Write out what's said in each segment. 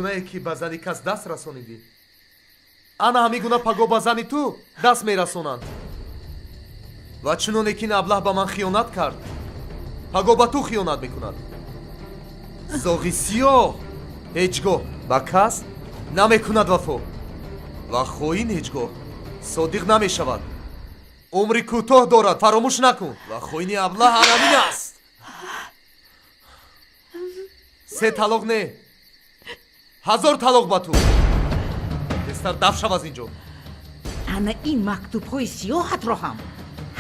Гунае ки ба зани кас даст расонидӣ, ана ҳамин гуна пагоҳ ба зани ту даст мерасонанд. Ва чуноне ки ин аблаҳ ба ман хиёнат кард, пагоҳ ба ту хиёнат мекунад. Зоғи сиёҳ ҳеҷ гоҳ ба кас намекунад вафо ва хоин ҳеҷ гоҳ содиқ намешавад. Умри кӯтоҳ дорад, фаромӯш накун. Ва хоини аблаҳ анамин аст. Се талоқ не, 1000 талоқ ба ту. Тезтар даф шав аз ин ҷо. Ана ин мактубҳои сиёҳатро ҳам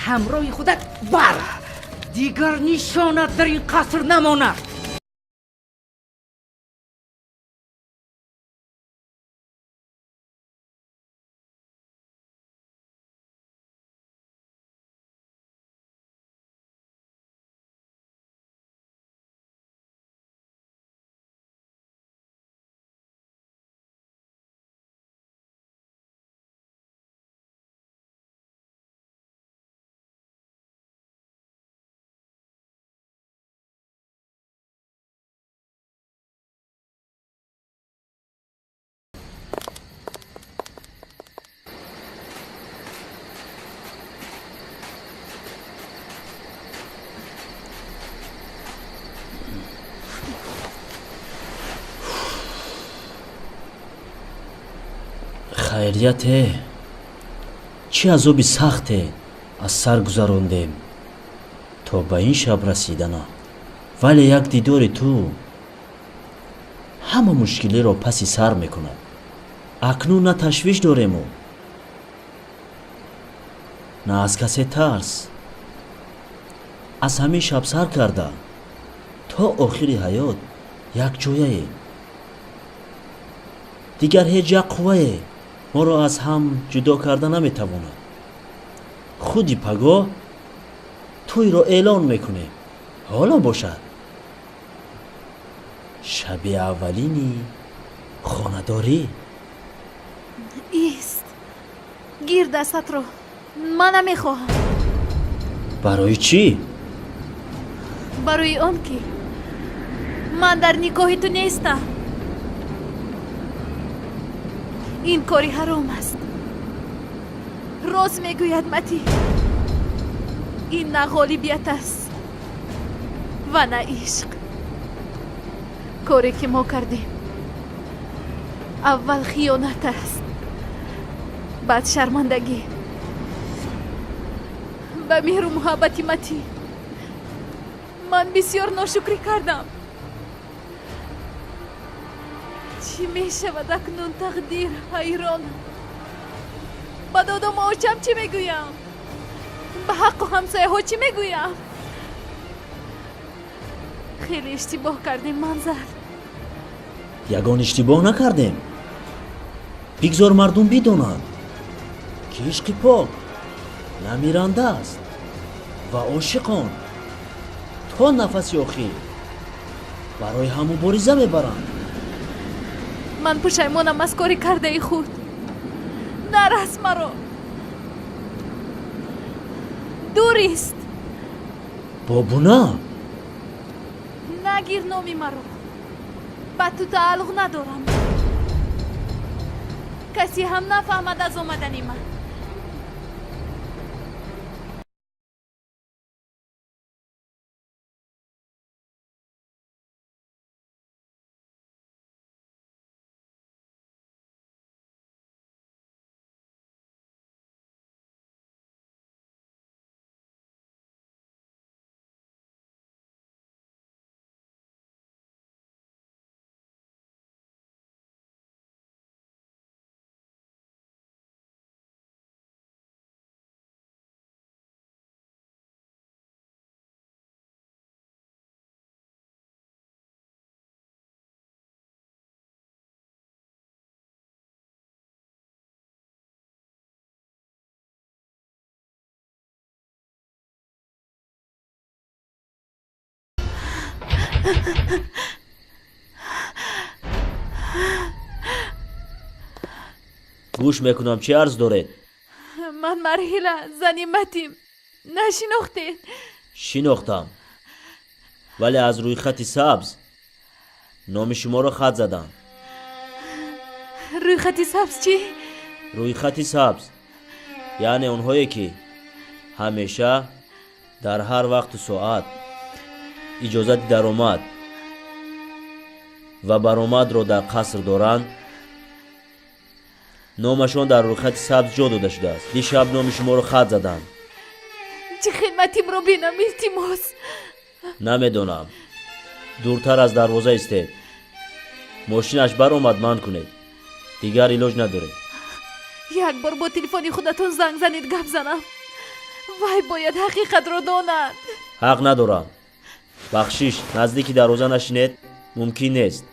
ҳамроҳи худат бар, дигар нишонат дар ин қаср намонад. Хайрияте, чӣ азоби сахте аз сар гузарондем то ба ин шаб расидана, вале як дидори ту ҳама мушкилиро паси сар мекунад. Акнун на ташвиш дорему, на аз касе тарс. Аз ҳамин шаб сар карда то охири ҳаёт якҷояем. Дигар ҳеҷ як қуввае моро аз ҳам ҷудо карда наметавонад. Худи пагоҳ тӯйро эълон мекунем. Ҳоло бошад шаби аввалини хонадорӣ. Ист, гир дастатро, ман намехоҳам. Барои чӣ? Барои он ки ман дар никоҳи ту нестам. Ин кори ҳаром аст. Рост мегӯяд Матӣ, ин на ғолибият аст ва на ишқ. Коре ки мо кардем, аввал хиёнат аст, баъд шармандагӣ. Ба меҳру муҳаббати Матӣ ман бисёр ношукрӣ кардам. Чӣ мешавад акнун, тақдир? Ҳайронам. Ба додому очам чӣ мегӯям? Ба ҳаққу ҳамсояҳо чӣ мегӯям? Хеле иштибоҳ кардем, Манзар. Ягон иштибоҳ накардем. Бигзор мардум бидонанд, ки ишқи пок намиранда аст ва ошиқон то нафаси охир барои ҳам мубориза мебаранд. Ман пушаймонам аз кори кардаи худ. Нарас маро, дурист. Бобуна. Нагир номи маро, ба ту тааллуқ надорам. Касе ҳам нафаҳмад аз омадани ман. Гӯш мекунам, чӣ арз доред? Ман Марҳила, зани Матим. Нашинохтед? Шинохтам, вале аз рӯйхати сабз номи шуморо хат задам. Рӯйхати сабз чӣ? Рӯйхати сабз яъне онҳое ки ҳамеша дар ҳар вақту соат иҷозати даромад ва баромадро дар қаср доранд, номашон дар рӯйхати сабз ҷо дода шудааст. Дишаб номи шуморо хат заданд. Чӣ хидматимро бинам, илтимос? Намедонам. Дуртар аз дарвоза истед. Мошинаш баромад, манъ кунед. Дигар илоҷ надоред. Як бор бо телефони худатон занг занед, гап занам. Вай бояд ҳақиқатро донад. Ҳақ надорам. Бахшиш, наздики дарвоза нашинед, мумкин нест.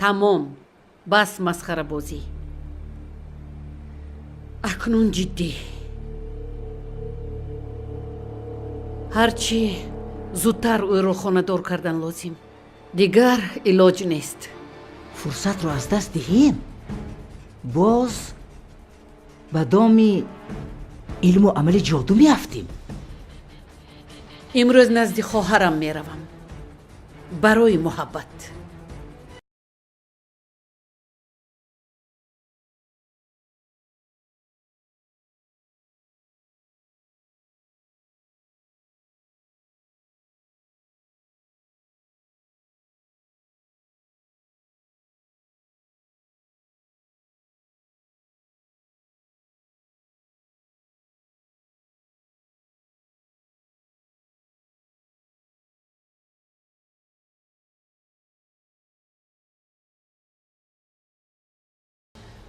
Тамом, бас масхарабозӣ. Акнун ҷиддӣ. Ҳарчи зудтар ӯро хонадор кардан лозим. Дигар илоҷ нест. Фурсатро аз даст диҳем, боз ба доми илму амали ҷоду меафтем. Имрӯз назди хоҳарам меравам барои муҳаббат.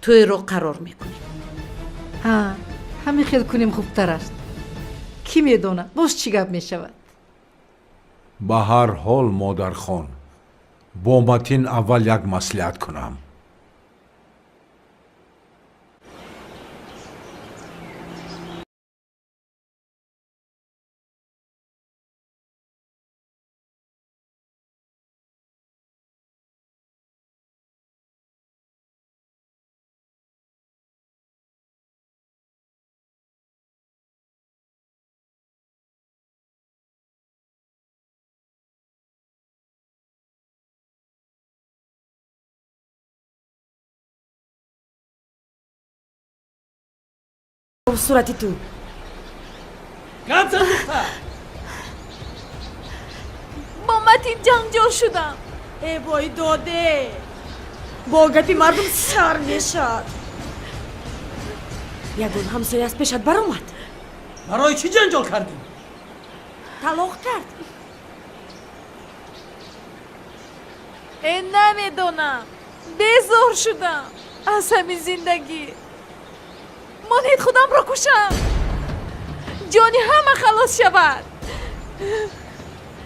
Тӯйро қарор мекунем. Ҳа, ҳамин хел кунем хубтар аст. Кӣ медонад, боз чӣ гап мешавад? Ба ҳар ҳол, модархон, бо Матин аввал як маслиҳат кунам. Сурати ту. Гап зан, духтар. Бо Матин ҷанҷол шудам. Э вой доде, бо гапи мардум сар мешад. Ягон ҳамсоя аз пешат баромад. Барои чӣ ҷанҷол кардӣ? Талоқ кард. Э, намедонам, безор шудам аз ҳамин зиндагӣ. Монед худамро кушам, ҷони ҳама халос шавад.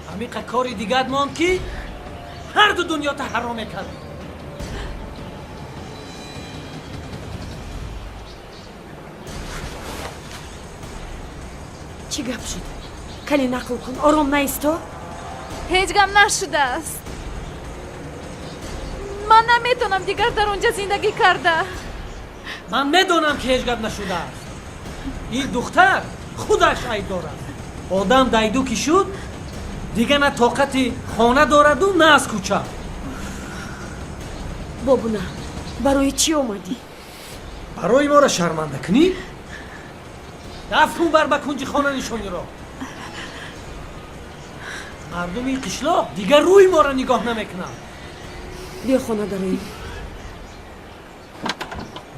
Ҳамиқа кори дигар монд, ки ҳарду дунёта ҳаром мекард. Чӣ гап шуд? Кале нақл кун, ором наисто. Ҳеҷ гап нашудааст. Ман наметавонам дигар дар он ҷо зиндагӣ карда. Ман медонам, ки ҳеҷ гап нашудааст. Ин духтар худаш айбдор аст. Одам дайду ки шуд, дига на тоқати хона дораду, на аз кӯча. Бобуна, барои чӣ омадӣ? Барои моро шарманда кунӣ? Дафт кун, бар ба кунҷи хона нишониро. Мардуми қишлоқ дигар рӯи моро нигоҳ намекунанд. Биё, хона дароем.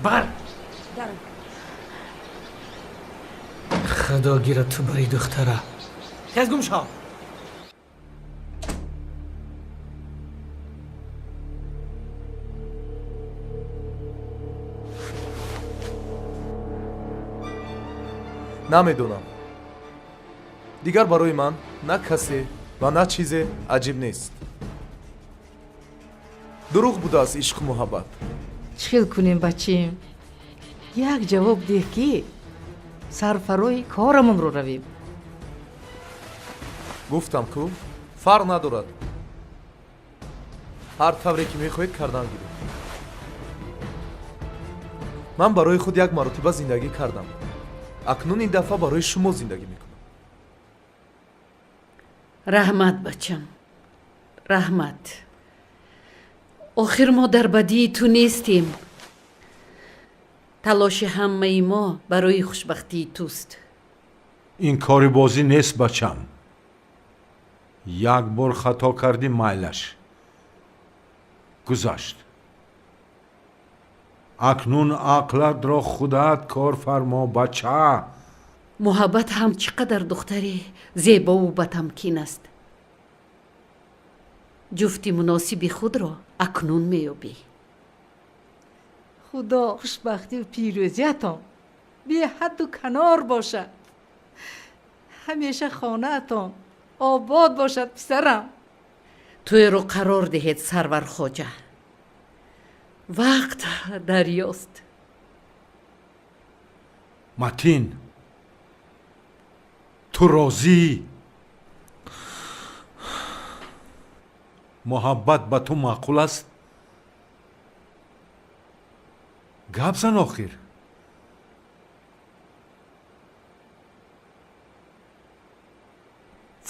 Бар. Даром. Худо гирад ту бари духтара. Тез гум шав. Намедонам. Дигар барои ман на касе ва на чизе аҷиб нест. Дурӯғ будааст ишқу муҳаббат. Чӣ хел кунем, бачим? Як ҷавоб деҳ, ки сарфарои корамонро равем. Гуфтам ку, фарқ надорад. Ҳар тавре ки мехоҳед кардан гиред. Ман барои худ як маротиба зиндагӣ кардам. Акнун ин дафъа барои шумо зиндагӣ мекунам. Раҳмат, бачам, раҳмат. Охир мо дар бадии ту нестем. Талоши ҳамаи мо барои хушбахтии туст. Ин кори бозӣ нест, бачам. Як бор хато кардӣ, майлаш, гузашт. Акнун ақлатро худат кор фармо, бача. Муҳаббат ҳам чӣ қадар духтари зебову батамкин аст. Ҷуфти муносиби худро акнун меёбӣ. Худо хушбахтию пирӯзиятон беҳадду канор бошад. Ҳамеша хонаатон обод бошад, писарам. Тӯйро қарор диҳед, Сарвар хоҷа. Вақт дарёст. Матин, ту розӣ? Муҳаббат ба ту маъқул аст? Гап зан охир.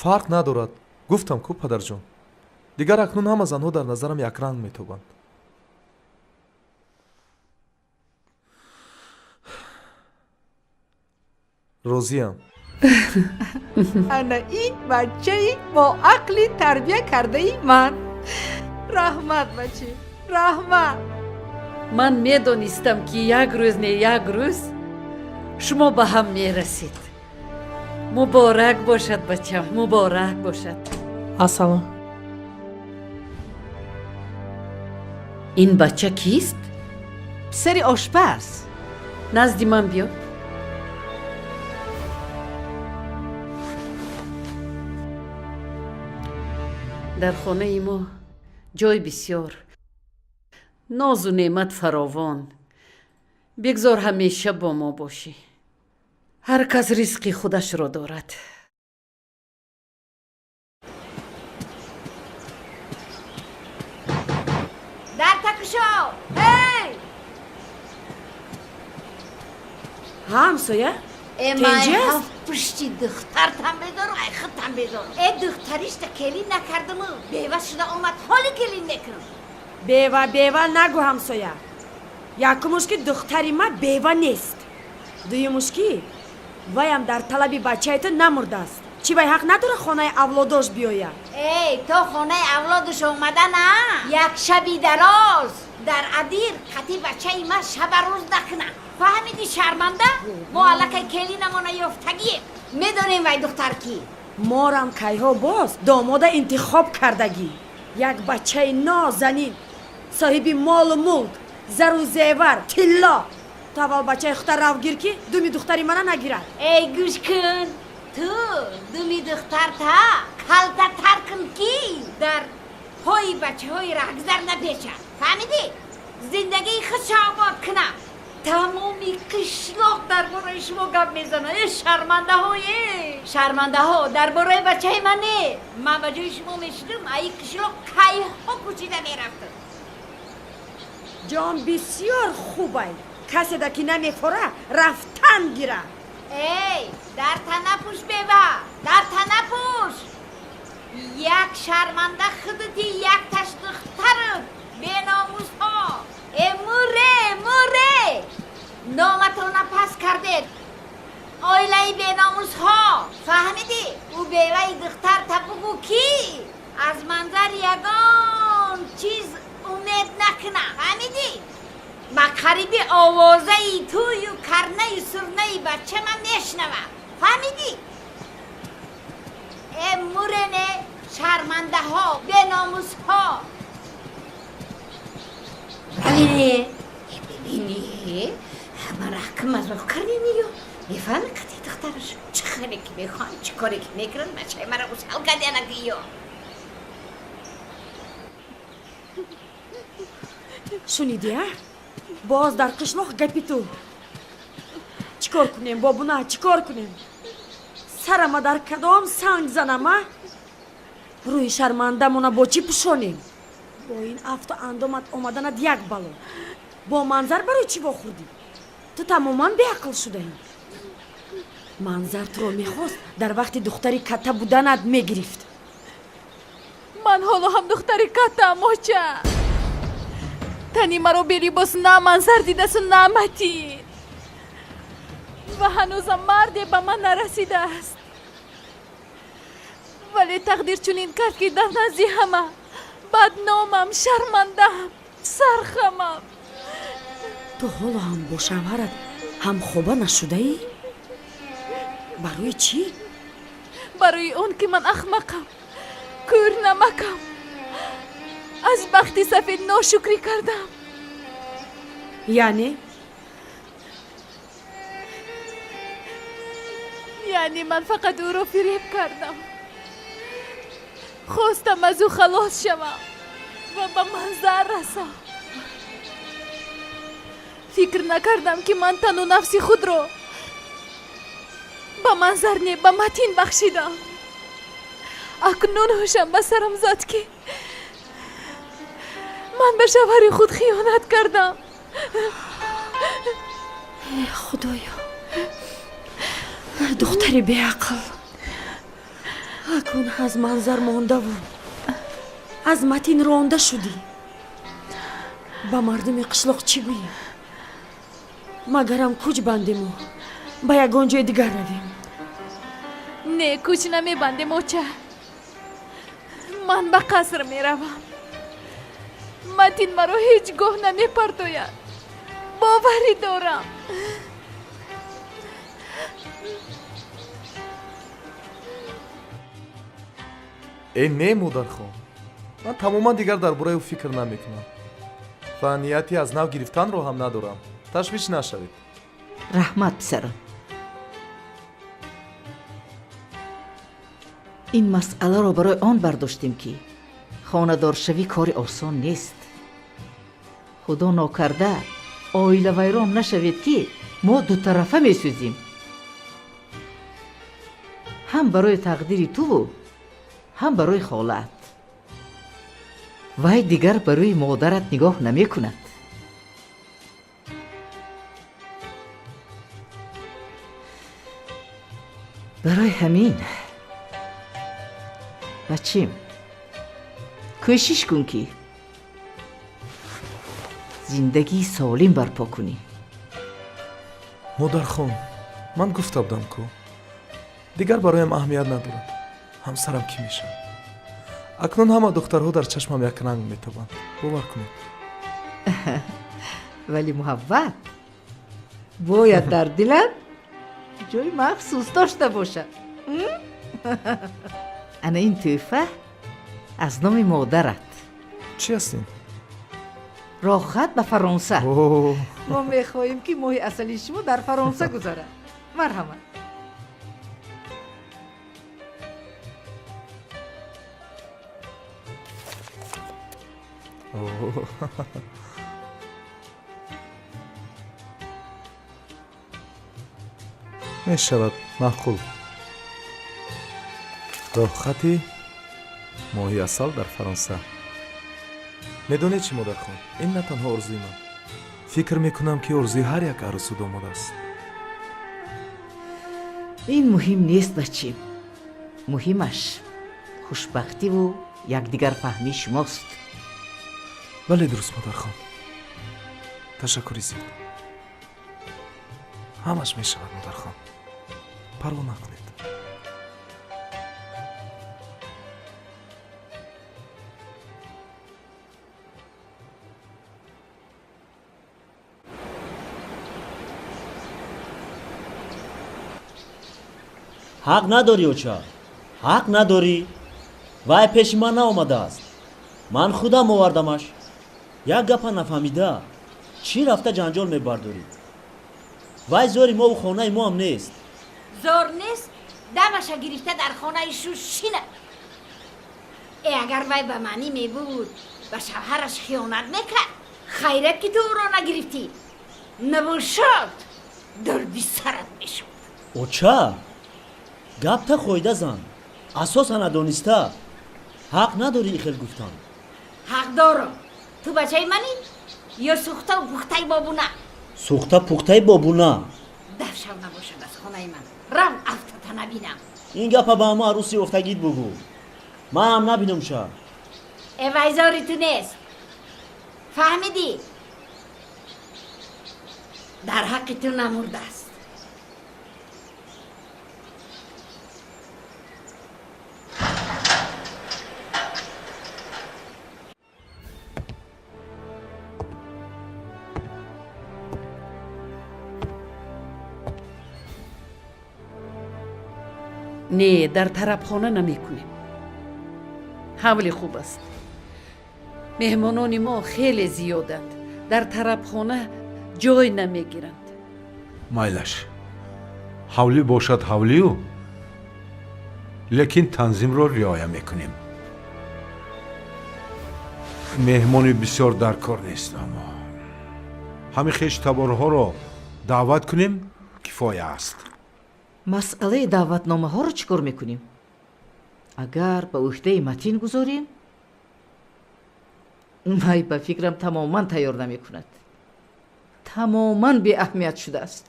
Фарқ надорад. Гуфтам ку, падарҷон. Дигар акнун ҳама занҳо дар назарам якранг метобанд. Розиям. Ана ин бачаи бо ақли тарбия кардаи ман. Раҳмат, бачи, раҳмат. Ман медонистам, ки як рӯз не як рӯз шумо ба ҳам мерасед. Муборак бошад, бачам, муборак бошад. Ассалом. Ин бача кист? Писари ошпаз. Назди ман биё. Дар хонаи мо ҷой бисёр, нозу неъмат фаровон. Бигзор ҳамеша бо мо бошӣ. Ҳар кас ризқи худашро дорад. Дарта кушо, эй! Ҳа, ҳамсоя. Э, май. Тинҷ аст? Ҳафт пушти духтартам безору, ай худтам безору. Э, духтаришта келин накардаму бева шуда омад, ҳоли келин мекунам. Бева, бева нагӯ, ҳамсоя. Якумуш, ки духтари ман бева нест. Дуюмуш, ки ваям дар талаби бачаи ту намурдааст. Чӣ, вай ҳақ надора хонаи авлодош биёяд? Эй, то хонаи авлодаш омадана як шаби дароз дар адир қати бачаи ман шаба рӯз накунам, фаҳмидӣ, шарманда? Мо аллакай келинамона ёфтагием, медонем вай духтар кӣ. Морам кайҳо боз домода интихоб кардагӣ. Як бачаи нозанин, соҳиби молу мулк, зару зевар, тилло. Ту аввал бачаи худта равгир, ки думи духтари мана нагирад. Эй, гӯш кун, ту думи духтарта калтатар кун, ки дар пои бачаҳои раҳгузар напечад, фаҳмидӣ? Зиндагии худша обод кунам. Тамоми қишлоқ дар бораи шумо гап мезанад. Э, шармандаҳое, шармандаҳо! Дар бораи бачаи ман не. Ман ба ҷои шумо мешудам, аи қишлоқ кайҳо кӯчида мерафтам. Ҷон бисёр хубай. Каседа ки намефора, рафтан гира. Эй, дар танапӯш, бева, дар танапӯш. Як шарманда худати, якташ духтарат, беномусҳо. Э, муре, муре, номатона пас кардед, оилаи беномусҳо, фаҳмидӣ? Ӯ беваи духтарта бугӯ, ки аз манзар ягон чиз умед накуна, фаҳмидӣ? Ба қариби овозаи тӯю карнаю сурнаи бача ман мешунавам, фаҳмидӣ? Э, мурене, шармандаҳо, беномусҳо! Равине, бибини, мара ҳакм мазоқ кардем. Ё мефаҳми, қати. Духтараш чӣ хеле ки мехоҳанд, чӣ коре ки мекунанд, бачаи маро усал кардианагиё. Шунидӣ, а? Боз дар қишлоқ гапи ту. Чӣ кор кунем, бобуна, чӣ кор кунем? Сарама дар кадом санг занам, а? Рӯи шармандамона бо чӣ пӯшонем? Бо ин афту андомат омаданат як бало. Бо Манзар барои чӣ вохӯрдӣ? Ту тамоман беақл шудаӣ. Манзар туро мехост, дар вақти духтари катта буданат мегирифт. Ман ҳоло ҳам духтари каттаам, оча. Тани маро белибос на Манзар дидасту на Матин, ва ҳанӯзам марде ба ман нарасидааст. Вале тақдир чунин кард, ки дар назди ҳама бадномам, шармандаам, сархамам. Ту ҳоло ҳам бо шавҳарат ҳамхоба нашудаӣ? Барои чӣ? Барои он ки ман ахмақам, кӯрнамакам, аз бахти сафед ношукрӣ кардам. Яъне? Яъне ман фақат ӯро фиреб кардам, хостам аз ӯ халос шавам ва ба Манзар расам. Фикр накардам, ки ман тану нафси худро ба Манзар не, ба Матин бахшидам. Акнун ҳушам ба сарам зад, ки ман ба шавҳари худ хиёнат кардам. Худоё, духтари беақл! Акнун аз Манзар мондаву аз Матин ронда шудӣ. Ба мардуми қишлоқ чӣ гӯем? Магарам кӯч бандему ба ягон ҷои дигар равем? Не, кӯч намебандем, оча. Ман ба қаср меравам. Матин маро ҳеҷ гоҳ намепартояд, боварӣ дорам. Э, не, модархон, ман тамоман дигар дар бораи ӯ фикр намекунам ва нияти аз нав гирифтанро ҳам надорам. Ташвиш нашавед. Раҳмат, писарам. Ин масъаларо барои он бардоштем, ки хонадоршавӣ кори осон нест. Худо нокарда, оилавайрон нашавед, ки мо дутарафа месӯзем, ҳам барои тақдири туву ҳам барои холаат. Вай дигар барои модарат нигоҳ намекунад. Барои ҳамин, бачим, кӯшиш кун, ки зиндагии солим барпо кунӣ. Модархон, ман гуфта будам ку, дигар бароям аҳамият надорад, ҳамсарам кӣ мешавад. Акнун ҳама духтарҳо дар чашмам якранг метобанд, бовар кунед. Вале муҳаббат бояд дар дилат ҷои махсус дошта бошад. Ана ин тӯҳфа аз номи модарат. Чӣ аст ин? Роҳхат ба Фаронса. Мо мехоҳем, ки моҳи асали шумо дар Фаронса гузарад. Марҳамат. Мешавад, маъқул. Роҳхати моҳи асал дар Фаронса. Медонед чӣ, модархон, ин на танҳо орзуи ман, фикр мекунам, ки орзуи ҳар як арӯсу домод аст. Ин муҳим нест, бачим. Муҳимаш хушбахтиву якдигарфаҳмии шумост. Бале, дуруст, модархон, ташаккури зиёд. Ҳамаш мешавад, модархон, парво накунед. Ҳақ надорӣ, оча, ҳақ надорӣ. Вай пеши ман наомадааст, ман худам овардамаш. Як гапа нафаҳмида, чӣ рафта ҷанҷол мебардорӣ? Вай зори мову хонаи моам нест. Зор нест, дамаша гирифта дар хонаи шуш шинад. Э, агар вай ба маънӣ мебуд, ба шавҳараш хиёнат мекард. Хайрат, ки ту ӯро нагирифтӣ. Набошад, дарди сарат мешуд. Оча, гапта хойда зан, асоса надониста ҳақ надорӣ ихел гуфтан. Ҳақ дорам. Ту бачаи манӣ ё сӯхтаву пухтаи бобуна? Сӯхта пухтаи бобуна. Дафшав, набошад, аз хонаи ман рав, афтата набинам. Ин гапа ба ҳама арӯси ёфтагит бугӯ, манам набинамша. Э, вайзори ту нест, фаҳмидӣ? Дар ҳаққи ту намурдааст. Не, дар тарабхона намекунем. Ҳавли хуб аст. Меҳмонони мо хеле зиёданд, дар тарабхона ҷой намегиранд. Майлаш, ҳавлӣ бошад ҳавлию, лекин танзимро риоя мекунем. Меҳмони бисёр дар кор нест, аммо ҳамин хештаборҳоро даъват кунем, кифоя аст. Масъалаи даъватномаҳоро чӣ кор мекунем? Агар ба ӯҳдаи Матин гузорем, вай ба фикрам тамоман тайёр намекунад, тамоман беаҳамият шудааст.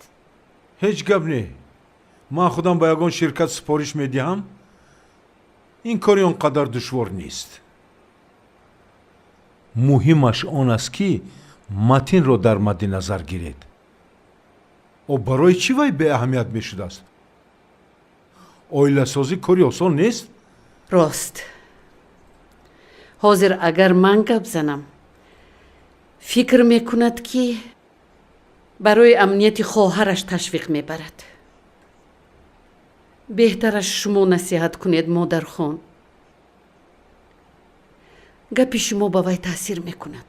Ҳеҷ гап не, ман худам ба ягон ширкат супориш медиҳам. Ин кори он қадар душвор нест. Муҳимаш он аст, ки Матинро дар мадди назар гиред. О, барои чӣ вай беаҳамият мешудааст? Оиласозӣ кори осон нест. Рост, ҳозир агар ман гап занам, фикр мекунад, ки барои амнияти хоҳараш ташвиқ мебарад. Беҳтараш шумо насиҳат кунед, модархон. Гапи шумо ба вай таъсир мекунад.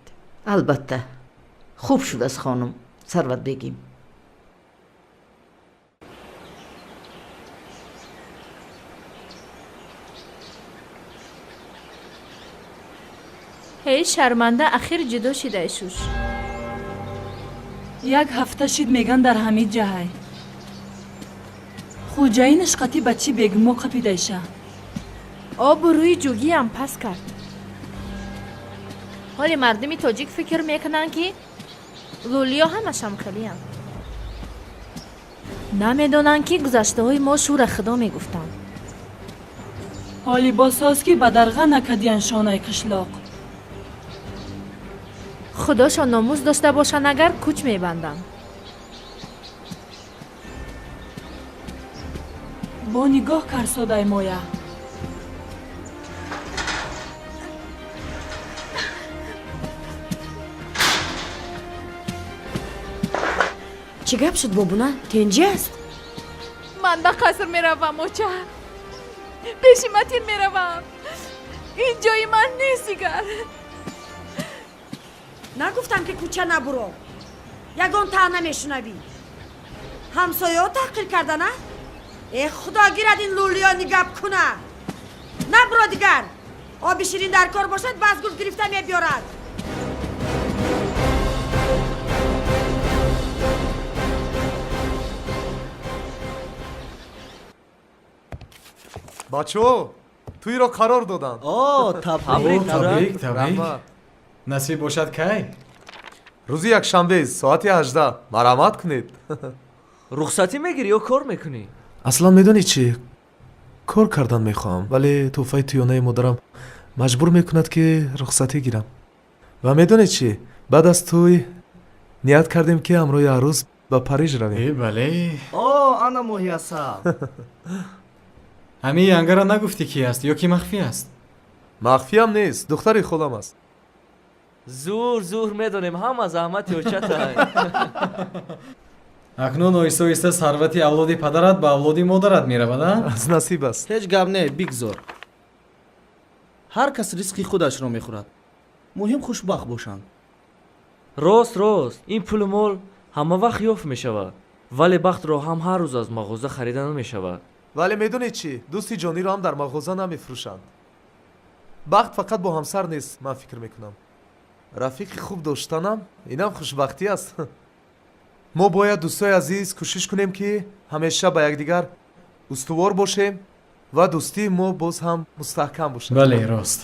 Албатта, хуб шудааст, хонум Сарват бегим. Ҳей, шарманда, ахир ҷудо шидай шуш. Як ҳафта шид, меган, дар ҳамид ҷаҳай. Хуҷаинаш қати бачи бегумо қапидайша. Обу рӯи ҷугиам пас кард. Ҳоле мардуми тоҷик фикр мекунанд, ки лӯлиё ҳамашам хелиянд. Намедонанд, ки гузаштаҳои мо шӯра худо мегуфтанд. Ҳоли босоз, ки ба дарға накардиян шонаи қишлоқ. Худошон номус дошта бошанд, агар кӯч мебанданд. Бо нигоҳ карсодай моя. Чӣ гап шуд, бобуна? Тенҷӣ аст? Ман ба қаср меравам, оча. Пеши Матин меравам. Ин ҷои ман нест дигар. Нагуфтам, ки кӯча набуро? Ягон таъна мешунавӣ. Ҳамсояҳо таҳқир кардана? Э, худо гирад ин лӯлиёни гап куна. Набуро дигар. Оби ширин дар кор бошад, базгул гирифта мебиёрад. Бачаҳо, тӯйро қарор доданд. О, табрик! Табрик, табрик! Раҳмат. Насиб бошад, кай? Рӯзи якшанбе, соати 18, марҳамат кунед. Рухсатӣ мегирӣ ё кор мекунӣ? Аслан, медонӣ чӣ, кор кардан мехоҳам, вале тӯҳфаи тӯёнаи модарам маҷбур мекунад, ки рухсатӣ гирам. Ва медонед чӣ, баъд аз тӯй ният кардем, ки ҳамроҳи арӯс ба Париж равем. Э, бале. О, ана моҳи асал. Ҳамин янгара нагуфтӣ, ки аст ё ки махфӣ аст? Махфиам нест, духтари холам аст. Зур, зур, медонем, ҳама заҳмати очатай. Акнун оҳиста оҳиста сарвати авлоди падарат ба авлоди модарат меравад, а? Аз насиб аст. Ҳеҷ гап не, бигзор. Ҳар кас ризқи худашро мехӯрад, муҳим хушбахт бошанд. Рост, рост, ин пулу мол ҳама вақт ёфт мешавад. Вале бахтро ҳам ҳар рӯз аз мағоза харида намешавад. Вале медонед чӣ, дӯсти ҷониро ҳам дар мағоза намефурӯшанд. Бахт фақат бо ҳамсар нест, ман фикр мекунам. Рафиқи хуб доштанам инам хушбахтӣ аст. Мо бояд, дӯстои азиз, кӯшиш кунем, ки ҳамеша ба якдигар устувор бошем ва дӯстии мо боз ҳам мустаҳкам бошад. Бале, рост.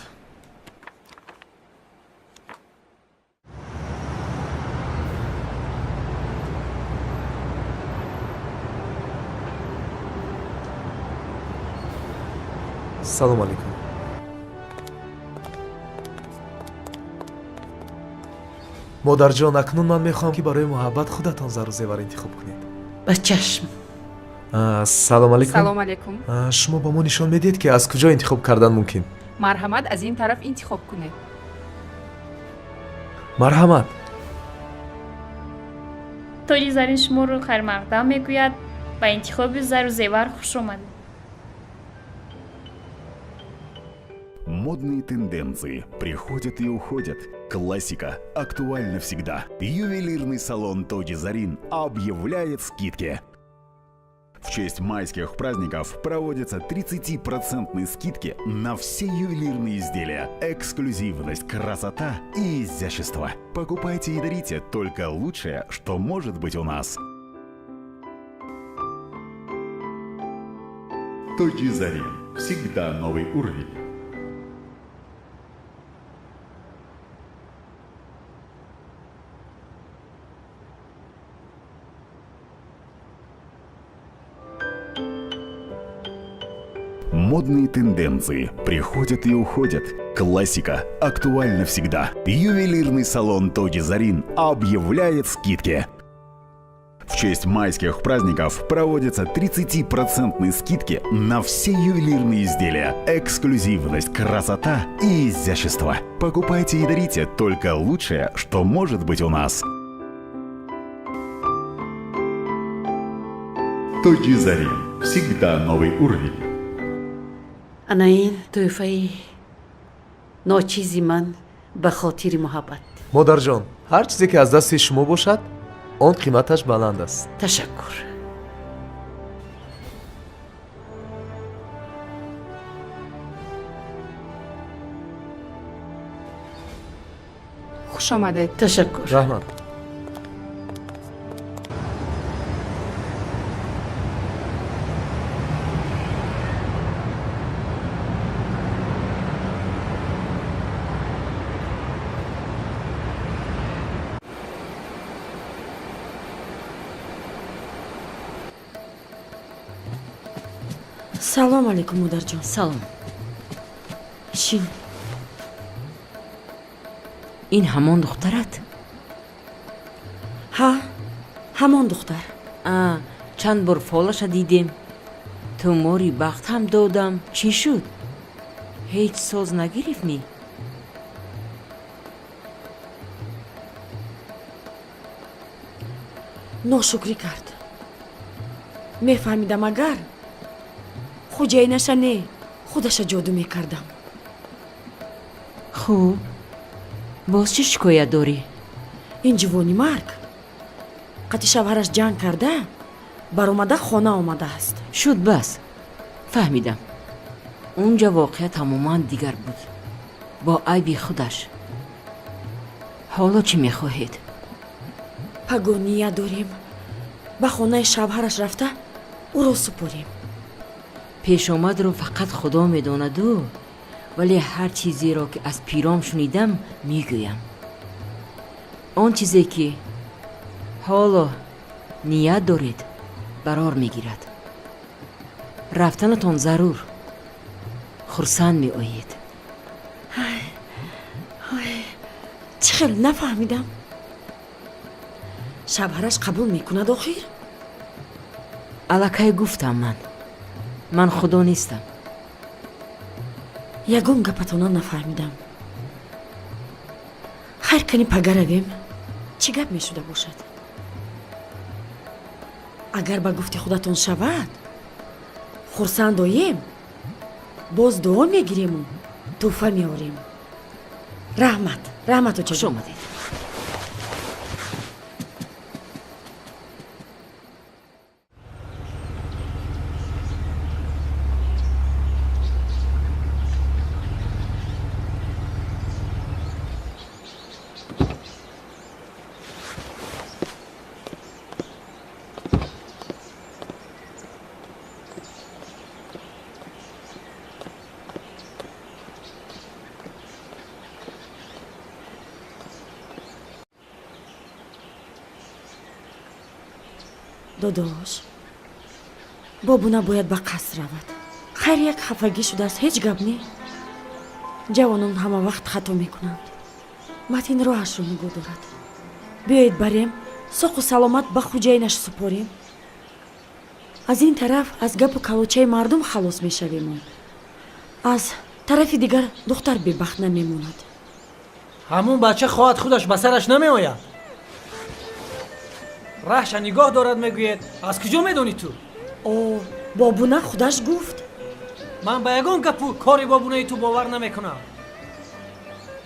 Салом алейкум. Модарҷон, акнун ман мехоҳам, ки барои муҳаббат худатон зару зевар интихоб кунед. Ба чашм. Салом алейкум. Салом алейкум. Шумо ба мо нишон медиҳед, ки аз куҷо интихоб кардан мумкин? Марҳамат, аз ин тараф интихоб кунед. Марҳамат. Тоҷи Зарин шуморо хайрмақдам мегӯяд. Ба интихоби зару зевар хуш омадед. Модные тенденции приходят и уходят. Классика актуальна всегда. Ювелирный салон Тоджи Зарин объявляет скидки. В честь майских праздников проводятся 30% скидки на все ювелирные изделия. Эксклюзивность, красота и изящество. Покупайте и дарите только лучшее, что может быть у нас. Тоджи Зарин. Всегда новый уровень. Модные тенденции приходят и уходят. Классика актуальна всегда. Ювелирный салон Тоджи Зарин объявляет скидки. В честь майских праздников проводятся 30% скидки на все ювелирные изделия. Эксклюзивность, красота и изящество. Покупайте и дарите только лучшее, что может быть у нас. Тоджи Зарин. Всегда новый уровень. Ана ин тӯҳфаи ночизи ман ба хотири муҳаббат. Модарҷон, ҳар чизе ки аз дасти шумо бошад, он қиматаш баланд аст. Ташаккур. Хуш омадед. Ташаккур. Раҳмат. Салом алейкум, модарҷон. Салом. Шин. Ин ҳамон духтарат? Ҳа, ҳамон духтар. А, чанд бор фолаша дидем. Тумори бахт ҳам додам. Чӣ шуд? Ҳеҷ соз нагирифтмӣ? Ношукрӣ кард. Мефаҳмидам, агар хуҷаинаша не, худаша ҷоду мекардам. Хуб, боз чӣ шикоят дорӣ? Ин ҷивони марг қати шавҳараш ҷанг карда, баромада хона омадааст. Шуд, бас, фаҳмидам. Унҷа воқеа тамоман дигар буд, бо айби худаш. Ҳоло чӣ мехоҳед? Пагоҳ ният дорем ба хонаи шавҳараш рафта, ӯро супорем. Пешомадро фақат Худо медонаду, вале ҳар чизеро, ки аз пиром шунидам, мегӯям. Он чизе, ки ҳоло ният доред, барор мегирад. Рафтанатон зарур, хурсанд меоед. Чӣ хел, нафаҳмидам. Шавҳараш қабул мекунад охир? Аллакай гуфтам, ман Худо нестам. Ягон гапатона нафаҳмидам. Хайр, кани пага равем, чӣ гап мешуда бошад. Агар ба гуфти худатон шавад, хурсанд оем, боз дуо мегирему тӯҳфа меорем. Раҳмат, раҳмат, Хуш очаҷон. омадед. Додош, Бобуна бояд ба қаср равад. Хайр, як хафагӣ шудааст, ҳеҷ гап не. Ҷавонон ҳама вақт хато мекунанд. Матин роҳашро нигоҳ дорад. Биёед барем, соқу саломат ба хуҷаинаш супорем. Аз ин тараф аз гапу калочаи мардум халос мешавему, аз тарафи дигар духтар бебахт намемонад. Ҳамун бача хоҳад, худаш ба сараш намеояд. Раҳша нигоҳ дорад мегӯед, аз куҷо медонӣ ту? О, Бобуна худаш гуфт. Ман ба ягон гапу кори Бобунаи ту бовар намекунам.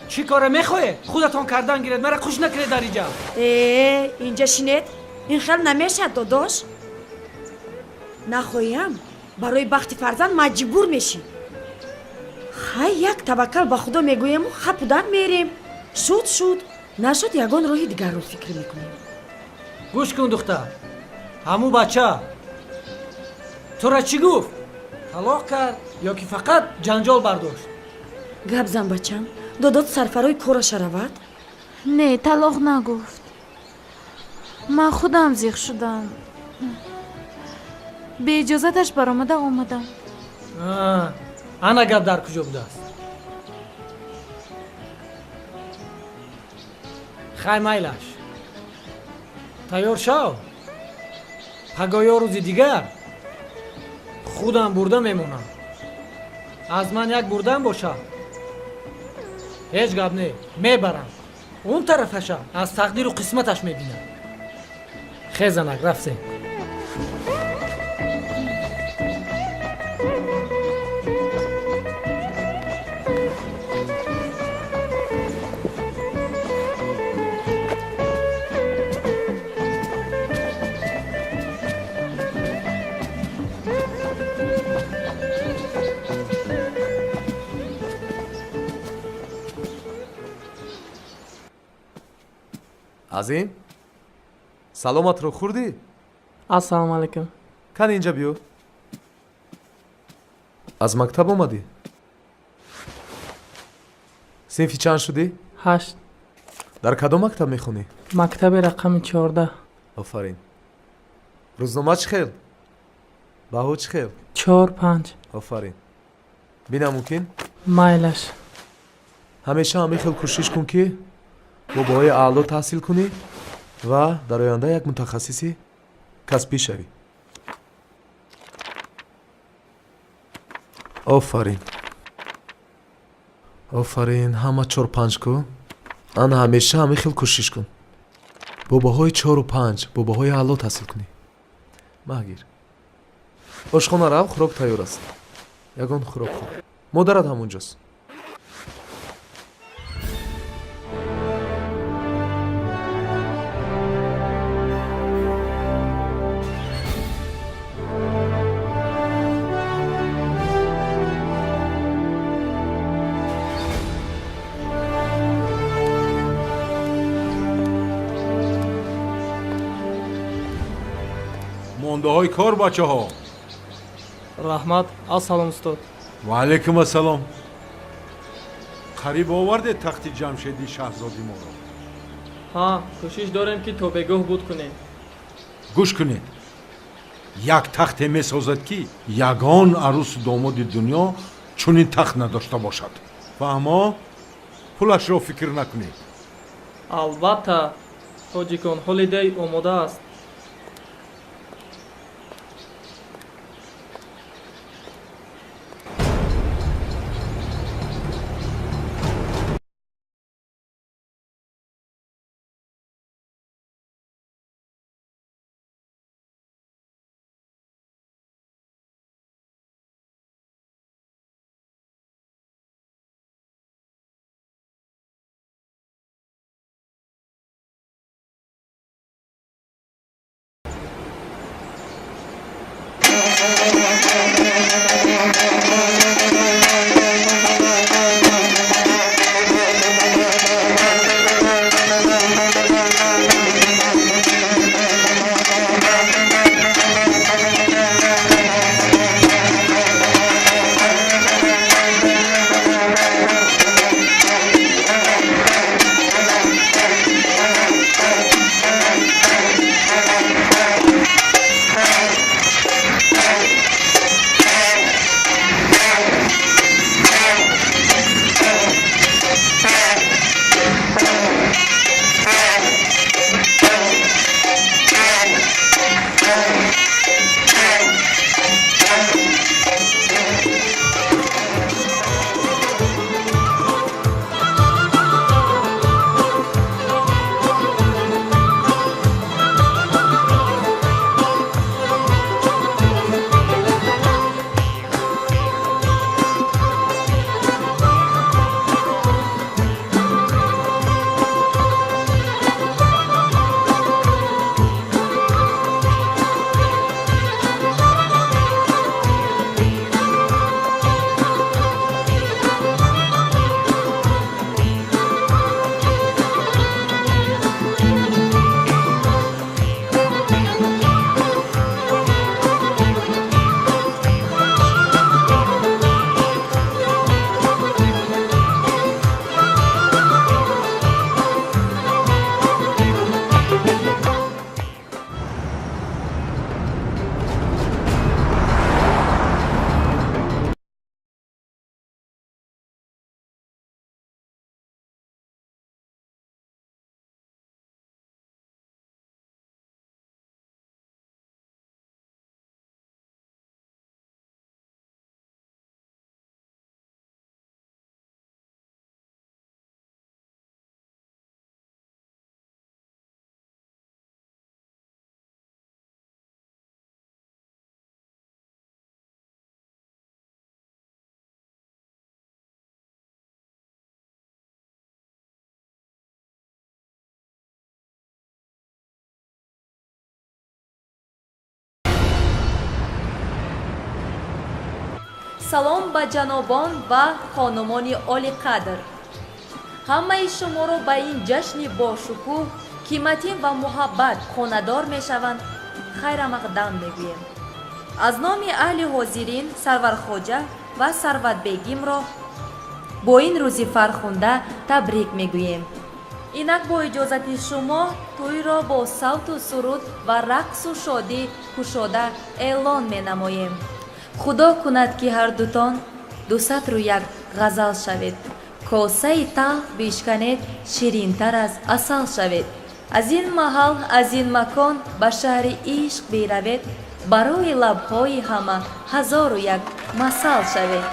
Чӣ коре мехоҳед, худатон кардан гиред, мара хуш накунед дар иҷа. Э, инҷа шинед, ин хел намешад, додош. Нахоҳиам барои бахти фарзанд маҷбур мешӣ. Хай, як таваккал ба Худо мегӯему хапудан мерем. Шуд, шуд, нашуд, ягон роҳи дигарро фикр мекунем. Гӯш кун, духтар, ҳамун бача тура чӣ гуфт? Талоқ кард ё ки фақат ҷанҷол бардошт? Гап зан, бачам, додот сарфарои кораша равад. Не, талоқ нагуфт. Ман худам зиқ шудам, беиҷозаташ баромада омадам. Ана гап дар куҷо будааст. Хай, майлаш, тайёр шав, пагоҳ ё рӯзи дигар худам бурда мемонам. Аз ман як бурдан бошад, ҳеҷ гап не, мебарам. Он тарафаша аз тақдиру қисматаш мебинам. Хезанак, рафтем. Азим, саломатро хӯрдӣ? Ассалому алайкум. Кани, инҷа биё. Аз мактаб омадӣ? Синфи чанд шудӣ? Ҳашт. Дар кадом мактаб мехонӣ? Мактаби рақами 14. Офарин. Рӯзнома чӣ хел? Баҳо чӣ хел? Чор, панҷ. Офарин. Бина, мумкин? Майлаш. Ҳамеша ҳамин хел кӯшиш кун, ки бо баҳои аъло таҳсил кунӣ ва дар оянда як мутахассиси касбӣ шавӣ. Офарин, офарин, ҳама чор панҷ ку. Ана, ҳамеша ҳамин хел кӯшиш кун, бо баҳои чору панҷ, бо баҳои аъло таҳсил кунӣ. Маҳгир, ошхона рав, хӯрок тайёр аст, ягон хӯрок хӯр. Модарат ҳамонҷост. Мондаҳои кор, бачаҳо. Раҳмат, ассалом, устод. Ва алайкум ассалом. Қариб овардед тахти Ҷамшеди шаҳзоди моро? Ҳа, кӯшиш дорем, ки то бегоҳ буд кунем. Гӯш кунед, як тахте месозад, ки ягон арӯсу домоди дунё чунин тахт надошта бошад. Фаҳмо? Пулашро фикр накунед. Албатта, Тоҷикон Холидей омода аст. Салом ба ҷанобон ва хонумони олиқадр. Ҳамаи шуморо ба ин ҷашни бошукӯҳ, ки Матин ва Муҳаббат хонадор мешаванд, хайрамақдам мегӯем. Аз номи аҳли ҳозирин Сарвархоҷа ва Сарватбегимро бо ин рӯзи фархунда табрик мегӯем. Инак бо иҷозати шумо тӯйро бо савту суруд ва рақсу шодӣ кушода эълон менамоем. Худо кунад, ки ҳардутон дусатру як ғазал шавед, косаи талх бишканед, ширинтар аз асал шавед. Аз ин маҳал, аз ин макон ба шаҳри ишқ биравед, барои лабҳои ҳама ҳазору як масал шавед.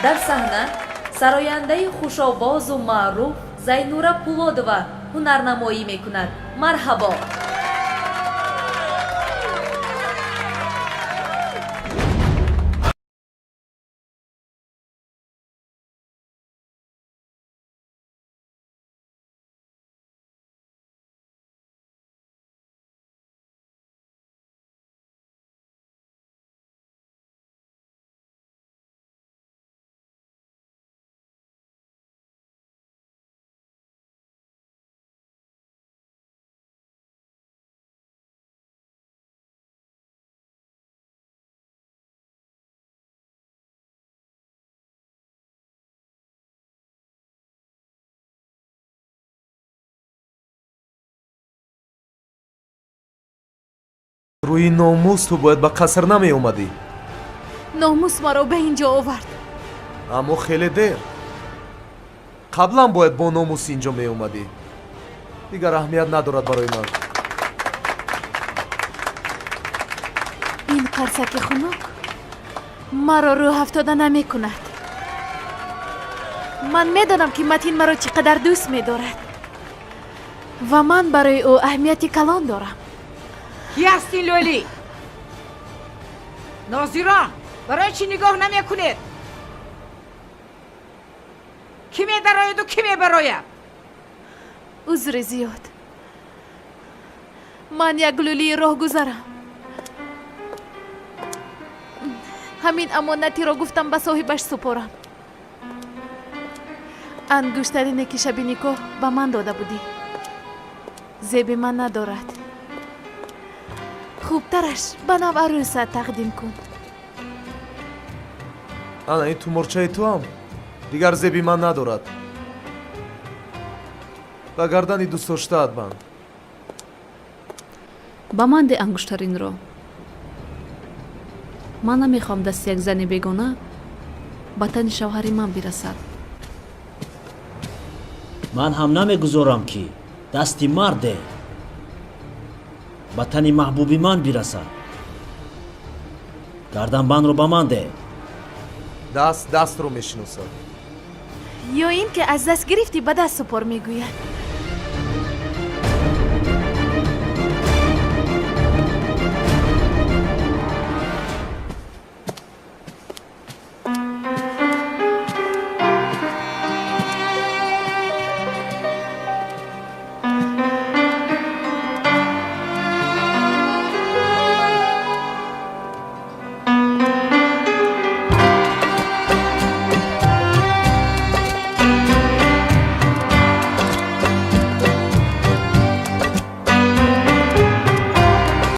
Дар саҳна сарояндаи хушовозу маъруф Зайнура Пулодова ҳунарнамоӣ мекунад. Марҳабо! Рӯи номус ту бояд ба қаср намеомадӣ. Номус маро ба ин ҷо овард. Аммо хеле дер. Қаблан бояд бо номус ин ҷо меомадӣ. Дигар аҳамият надорад барои ман. Ин қарсаки хунук маро рӯҳафтода намекунад. Ман медонам, ки Матин маро чӣ қадар дӯст медорад ва ман барои ӯ аҳамияти калон дорам. Кӣ ҳастин, лӯлӣ? Нозирон, барои чӣ нигоҳ намекунед, кӣ медарояду кӣ мебарояд? Узри зиёд, ман як лӯлии роҳгузарам. Ҳамин амонатиро гуфтам ба соҳибаш супорам. Ангуштарине, ки шаби никоҳ ба ман дода будӣ, зеби ман надорад. Хубтараш ба нав арӯсат тақдим кун. Ана ин туморчаи туам дигар зеби ман надорад. Ба гардани дӯстдоштаат банд. Ба ман де ангуштаринро. Ман намехоҳам дасти як зани бегона ба тани шавҳари ман бирасад. Ман ҳам намегузорам, ки дасти марде ба тани маҳбуби ман бирасад. Гарданбандро ба ман де. Даст дастро мешиносад. Ё ин ки аз даст гирифтӣ, ба даст супор, мегӯяд.